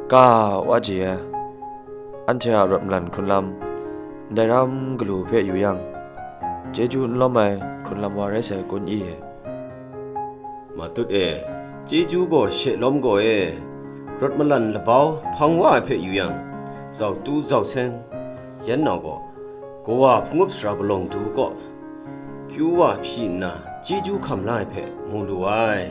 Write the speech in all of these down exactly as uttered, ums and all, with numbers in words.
Ga wa ji ai, anhte a rawt malan hkrunlam, ndai ram galu hpe yu yang, chyeju n lawm ai hkrunlam wa rai sai kun i? Matut e, chyeju gaw she lawm gaw e, rawt malan labau hpang wa ai hpe yu yang, zau tu zau sen, yan nau gaw, kawa hpungup sara palawng du kaw, kyu wa hpyi nna chyeju hkam la ai hpe mu lu ai.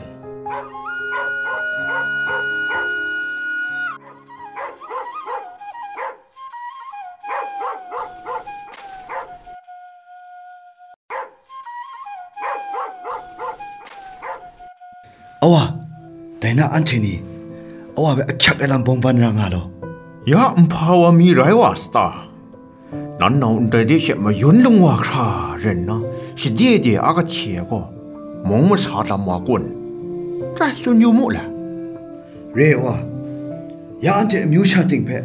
Awa, dai na anhte ni, awa hpe ahkyak ai lam bawng ban ra nga law. Ya nhpa wa mi rai wa sa ta? Nan nau ndai de she mayun lung wa hkra ren nna, shade de a kahte gaw, mung masa lam wa kun? Rai tsun yu mu le. Re ai wa, ya anhte amyu sha ting hpe,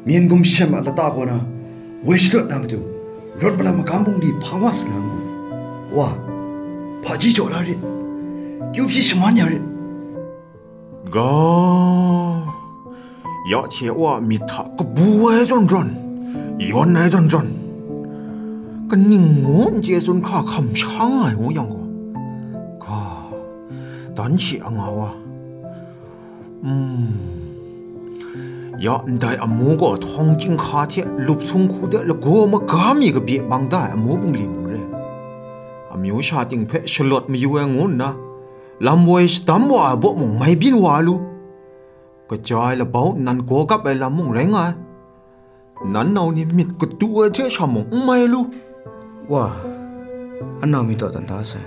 myen gum shem a lata kaw na, woi shalawt na matu, rawt malam magam bungli hpang wa sa na ngu. Wa, hpaji jaw la rit, kyu hpyi shaman ya rit. Ga, ya hte wa myit hta kabu ai zawn zawn, yawn ai zawn zawn, kaning ngu n chye tsun hkra hkam sha nga ai ngu yang gaw, ga, dan shi a nga wa. Hmm. Ya ndai amu gaw htawng chyinghka hte lup sung hku de lagaw maga mi kabye bang da ai amu bungli mung re. Amyu sha ting hpe shalawt mayu ai ngu nna, lam woi shadam wa ai baw mung mai byin wa lu. Kaja ai labau nnan gaw kap ai lam mung rai nga ai. Nan nau ni myit katu ai hte sha mung n mai lu. Wa, anau mi taw dan da sai.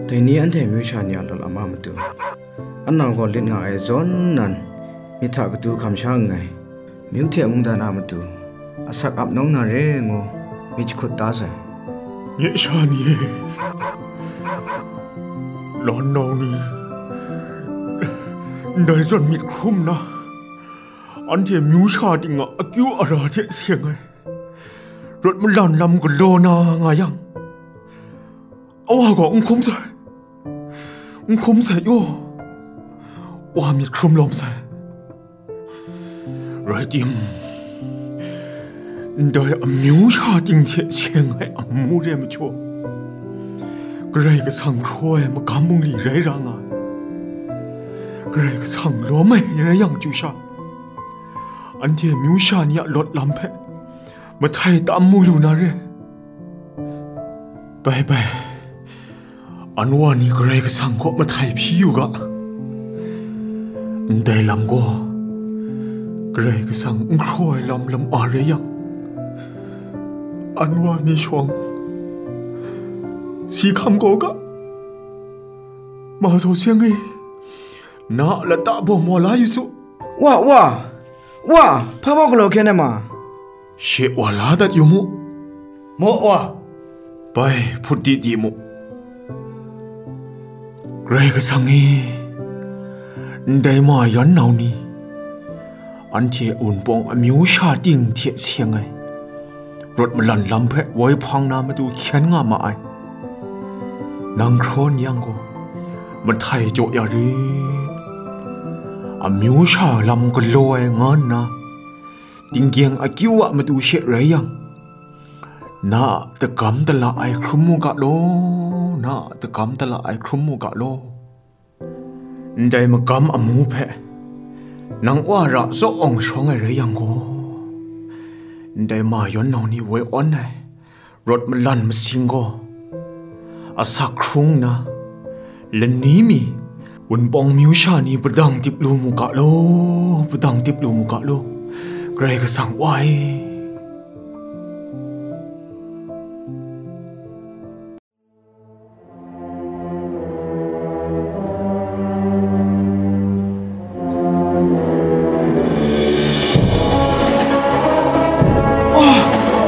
Dai ni anhte amyu sha ni a lawt lam a matu, anau gaw lit nga ai zawn nan, myit hta katu hkam sha nngai. Myu hte mungdan a matu, asak ap nawng na re ngu, myit jahkut da sai. Nye sha ni e, nan nau ni, ndai zawn myit hkrum nna, anhte myu sha ting a akyu ara hte seng ai rawt malan lam galaw na nga yang, awa gaw n hkum sai, n hkum sai yaw, wa myit hkrum lawm sai. Rai tim, ndai amyu sha ting hte seng ai amu re ai majaw, Karai Kasang hkraw ai magam bungli rai ra nga ai. Karai Kasang lawm ai rai yang chyu sha, anhte myu sha ni a lawt lam hpe mahtai tam mu lu na re. Bai bai, anwa ni Karai Kasang kaw mahtai hpyi yu ga. Ndai lam gaw, Karai Kasang n hkraw ai lam lam a rai yang, anwa ni shawng si hkam gaw ga. Ma Zaw Seng e, na a lata bawm wa la yu su. Wa, wa, wa, hpa baw galaw hkyen ai ma? She wa la dat yu mu. Maw wa? Bai, hput di di mu. Karai Kasang e, ndai ma yan nau ni, anhte Wunpawng amyu sha ting hte seng ai rawt malan lam hpe woi hpang na matu hkyen nga ma ai. Nang hkraw n yang gaw, mahtai jaw ya rit. Amyu sha lam galaw ai nga nna, tinggyeng akyu a matu she rai yang, na a dagam dala ai hkrum mu ga law, na a dagam dala ai hkrum mu ga law. Ndai magam amu hpe nang wa ra zaw awng shawng ai rai yang gaw, ndai ma yawn nau ni woi awn ai rawt malan masing gaw, asak hkrung nna, lani mi, Wunpawng myu sha ni padang dip lu mu ga law, padang dip lu mu ga law, Karai Kasang wa e.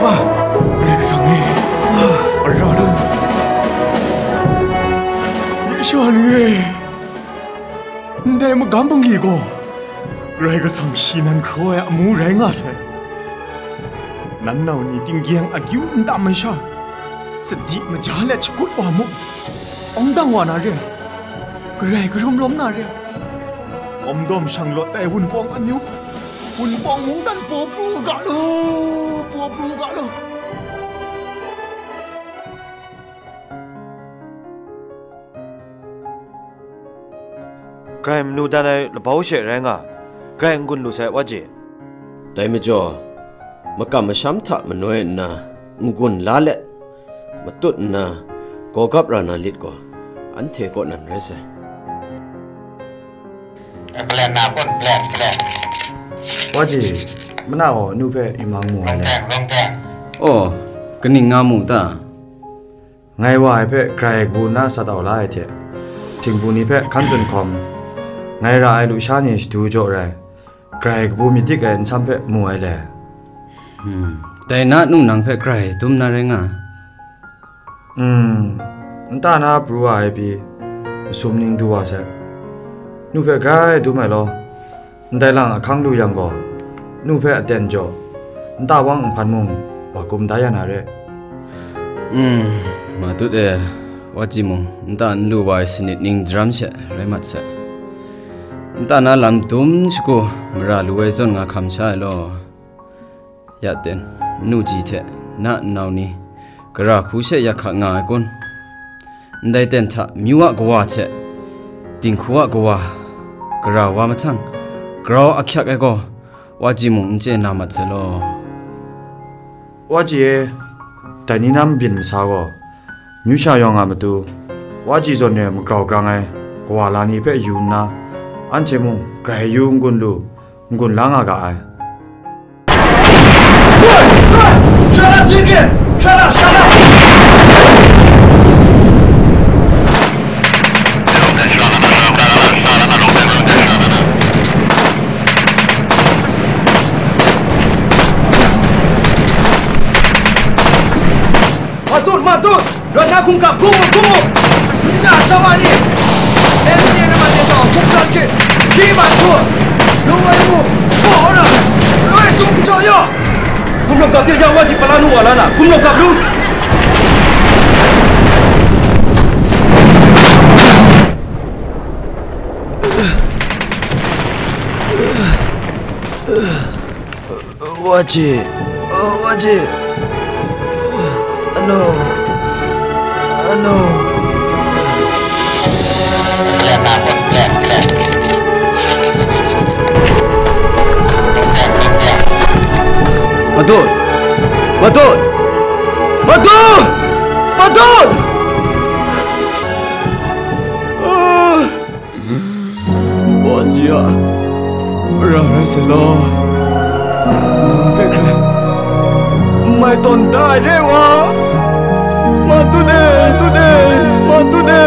Wa, Karai Kasang e, a ra lu, sha ni e, ndai magam bungli gaw Karai Kasang shi nan hkraw ai amu rai nga sai. Nan nau ni tinggyeng akyu n tam ai sha, sadi maja let shakut wa mu. Awng dang wa na re ai, Karai karum lawm na re ai, kawm dawm shang lawt ai Wunpawng amyu, Wunpawng mungdan paw pru u ga lu, paw pru u ga lu. Grai manu dan ai labau she rai nga, grai n-gun lu sai, wa ji. Dai majaw, makam masham hta manoi nna, n-gun la let, matut nna, gawgap ra na lit gaw, anhte kaw nan rai sai. Plan na kun, plan, plan. Wa ji, mana gaw nu hpe imang mu ai le. Long teng, long teng. Aw, kaning nga mu ta? Ngai wa ai hpe grai kabu nna sa tau la ai hte, htingbu ni hpe hkan tsun hkawm, ngai ra ai lusha ni shadu jaw rai, grai kabu myit dik ai nsam hpe mu ai le. Hmm. Dai na nung nang hpe grai dum na rai nga. Hmm. Nta na pru wa ai pyi, masum ning du wa sai. Nu hpe grai dum ai law. Ndai lang ahkang lu yang gaw, nu hpe aten jaw, nta wang nhpan mung wa kum da ya na re. Mm, Matut e, wa ji mung, nta n lu wa ai sanit ning daram she rai mat sai. Nta na lam dum shagu mara lu ai zawn nga hkam sha ai law. Ya ten, nu ji hte na nnau ni, gara hku she yak hka nga ai kun? Ndai ten hta myu a kawa hte dinghku a kawa, gara wa mahtang, grau ahkyak ai gaw, wa ji mung n chye na mat sai law. Wa ji e, dai ni na mabyin masa gaw, myu sha yawng a matu, wa ji zawn e magrau grang ai kawa la ni hpe yu nna, anhte mung grai yu n-gun lu, n-gun la nga ga ai. 杀了，杀了，杀了！ Matut, matut! Rawt na hkungkap hkung mu, hkung mu! Nna sa wa ni! M C A na mate sa hkungsan hkrit, hkyi man hku, lu ai mu, baw na, loi sum jaw yaw! Hkum rawt kap de, ya wa ji pala nu wa la na, hkum rawt kap lu! Wa ji, wa ji. Ano, ano. Matut! Matut! Matut! Matut! Ah! Wa ji a, mara rai sai law, nang hpe hkrai n mai tawn da ai re wa, Matut e, Matut e, Matut e.